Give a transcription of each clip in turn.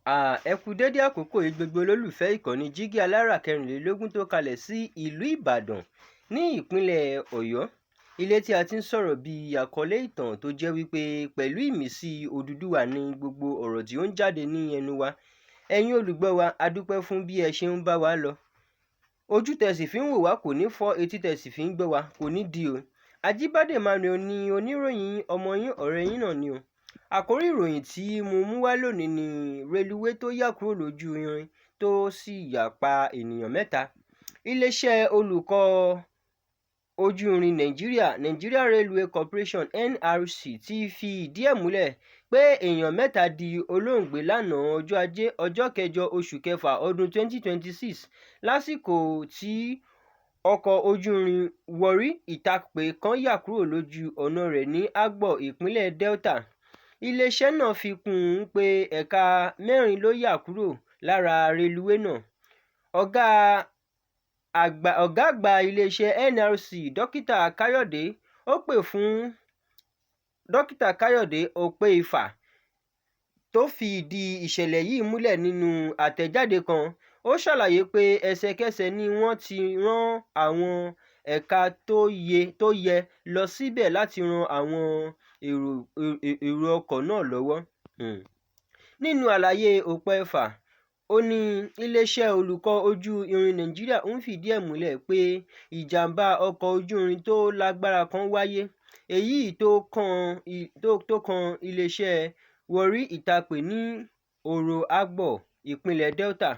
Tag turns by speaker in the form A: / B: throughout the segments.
A: Ẹ kú dédé àkókò yìí, gbogbo olólùfẹ́ ìkànnì Jígí Alára 24 tó kalẹ̀ sí ìlú Ìbàdàn ní ìpínlẹ̀ Ọ̀yọ́, ilé tí a ti ń sọ̀rọ̀ bí àkọlé ìtàn tó jẹ́ wípé pẹ̀lú ìmísí Odùduwà ní gbogbo ọ̀rọ̀ tí ó ń jáde ní ẹnu wa. Ẹ̀yin olùgbọ́ wa, a dúpẹ́ fún bí ẹ ṣe ń bá wa lọ. Ojú tẹ́ sì fi ń wò wá kò ní fọ́, etí tẹ́ sì fi ń gbọ́ wa kò ní di o. Ajíbádé Emmanuel ní oníròyìn, ọmọ yín, ọ̀rẹ́ yín náà ni o. Àkórí ìròyìn tí mo mú wá lónìí ni reluwé tó yà kúrò lójú irin tó sì yà pa ènìyàn 3. Iléeṣẹ́ olùkọ́ ojú irin Nàìjíríà, Nigeria Railway Corporation NRC, ti fi ìdí ẹ̀ múlẹ̀ pé èèyàn 3 di olóògbé lánàá ọjọ́ Ajé, ọjọ́ kẹjọ oṣù kẹfà ọdún 2026 lásìkò tí ọkọ̀ ojú irin Warri Itakpe kan yà kúrò lójú ọ̀nà rẹ̀ ní Agbor, ìpínlẹ̀ Delta. Iléeṣẹ́ náà fi kún un pé ẹ̀ka 4 ló yà kúrò lára reluwé náà. Ọ̀gá àgbà iléeṣẹ́ NRC, Dókítà Káyọ̀dé Òpè-Ifà, tó fi ìdí ìṣẹ̀lẹ̀ yìí múlẹ̀ nínú àtẹ̀jáde kan. Ó ṣàlàyé pé ẹsẹ̀kẹsẹ̀ ni wọ́n ti rán àwọn ẹ̀ka tó yẹ lọ síbẹ̀ láti ran àwọn èrò ọkọ̀ náà lọ́wọ́. Nínú àlàyé Òpè-Ifà, ó ní iléeṣẹ́ olùkọ́ ojú irin Nàìjíríà ń fìdí ẹ̀ múlẹ̀ pé ìjàmbá ọkọ̀ ojú irin tó lágbára kan wáyé, èyí tó kan iléeṣẹ́ Warri Itakpe ní Òro Agbor, ìpínlẹ̀ Delta.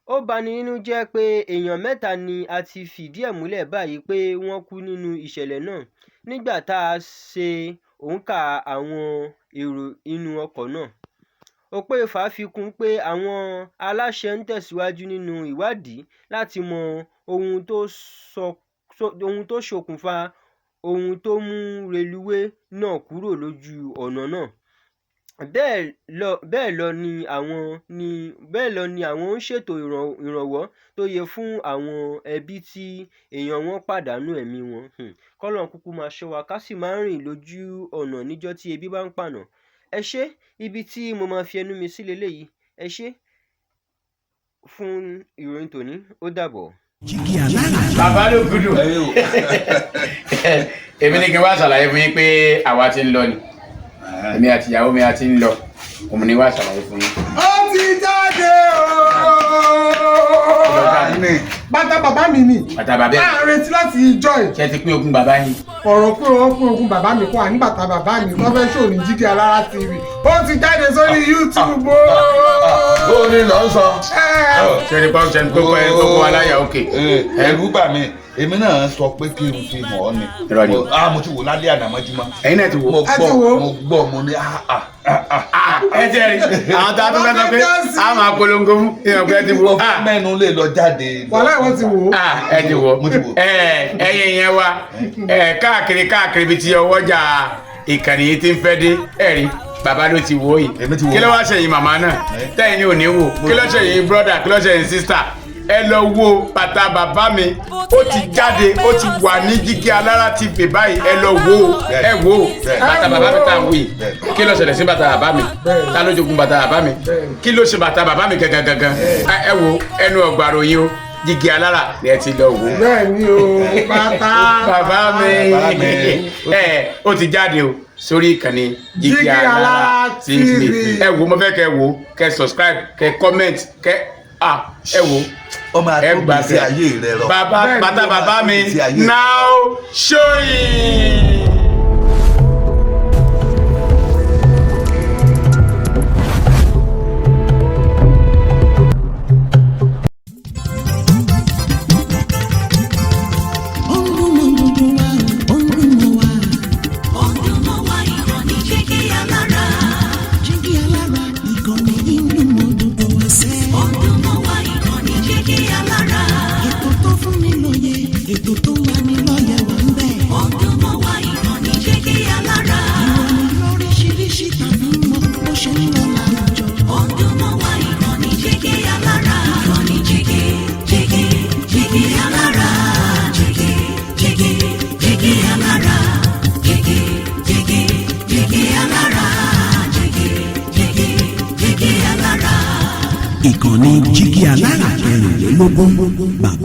A: Ó bani nínú jẹ́ pé èèyàn 3 ni a ti fìdí ẹ̀ múlẹ̀ báyìí pé wọ́n kú nínú ìṣẹ̀lẹ̀ náà nígbà tá a ṣe òǹkà àwọn èrò inú ọkọ̀ náà. Òpè-Ifà fi kún pé àwọn aláṣẹ ń tẹ̀síwájú nínú ìwádìí láti mọ ohun tó ṣokùnfà ohun tó mú reluwé náà kúrò lójú ọ̀nà náà. Bẹ́ẹ̀ lọ ni àwọn ń ṣètò ìrànwọ́ tó yẹ fún àwọn ẹbí tí èèyàn wọn pàdánù ẹ̀mí wọn. Kọ́lọ́run kúkú máa ṣọ́ wa ká sì máa rìn lójú ọ̀nà níjọ́ tí ebi bá ń pànà. Ẹ ṣé, ibi tí mo máa fi ẹnu mi sí leléyìí. Ẹ ṣé fún ìròyìn tòní, ó dàbọ̀.
B: Jígí Alára.
C: Bàbá ló gudu. Èmi ní kí n wá ṣàlàyé fún yín pé àwa ti ń lọ ni. Èmi àti ìyàwó mi a ti ń lọ. Òun ni wá ṣàlàyé fún yín.
D: Ó ti jáde ooo. Bàtà bàbá mi ni.
C: Bàtà bàbá ẹ̀.
D: À ń retí láti ìjọ yìí.
C: Ṣé ti pín ogún bàbá yín?
D: Ọ̀rọ̀ pé wọ́n pín ogún bàbá mi kọ́ àní bàtà bàbá mi tó fẹ́ ṣòro ní Jígí Alára TV. Ó ti jáde sórí YouTube ooo.
E: Ó ní lọ sọ.
C: Ṣé ní pọ́n ṣe ní kókó ẹ kókó aláyà òkè?
E: Ẹ̀rù bà mí, èmi náà sọ pé kí n fi mọ̀ ọ́ ni. Mo ti wò lálẹ́ àná mọ́júmọ́.
C: Ẹ̀yin náà ti wò.
E: Mo gbọ́ mo ní
C: Ẹ jẹ́ rí àwọn tó a tún fẹ́ sọ pé a máa polongo fún ìyàn pé ẹ ti wò.
E: Mẹ́nu lè lọ jáde.
D: Wàhálà ìwọ ti wò.
C: Ẹ ti wò. Ẹ̀yin yẹn wa káàkiri káàkiri ibi tí ọwọ́jà ìkànnì yìí ti ń fẹ́ dé ẹ̀rí. Bàbá ló ti wò yìí. Kí ló wá ṣẹ̀yìn màmá náà? Tẹ́yìn ní ò ní wò. Kí ló ṣẹ̀yìn brọ́dà? Kí ló ṣẹ̀yìn sísítà? Ẹ lọ wo bàtà bàbá mi. Ó ti jáde, ó ti wà ní Jígí Alára TV báyìí. Ẹ lọ wo, ẹ wo bàtà bàbá mi tá à ń wí. Kí ló ṣẹlẹ̀ sí bàtà bàbá mi? Ta ló jogún bàtà bàbá mi? Kí ló ṣe bàtà bàbá mi gangan gangan? Ẹ wo ẹnu ọgbà ròyìn o. Jígí Alára ni ẹ ti lọ wò.
D: Bẹ́ẹ̀ni o, bàtà
C: bàbá mi ẹ ó ti jáde o sórí ìkànnì Jígí Alára TV. Ẹ wo, mo fẹ́ kẹ́ wo, kẹ́ subscribe, kẹ́ comment, kẹ́ ẹ wo.
E: Ọmọ àtúntò sí ayé rẹ rọ.
C: Bàtà bàbá mi now showing.
B: Ètò tó fún ni lóye, ètò tó ń lani lọ́yẹ̀ wà ń bẹ̀. Ó dùn mọ́ wa. Ìkànnì Jígí Alára 24, bàbá.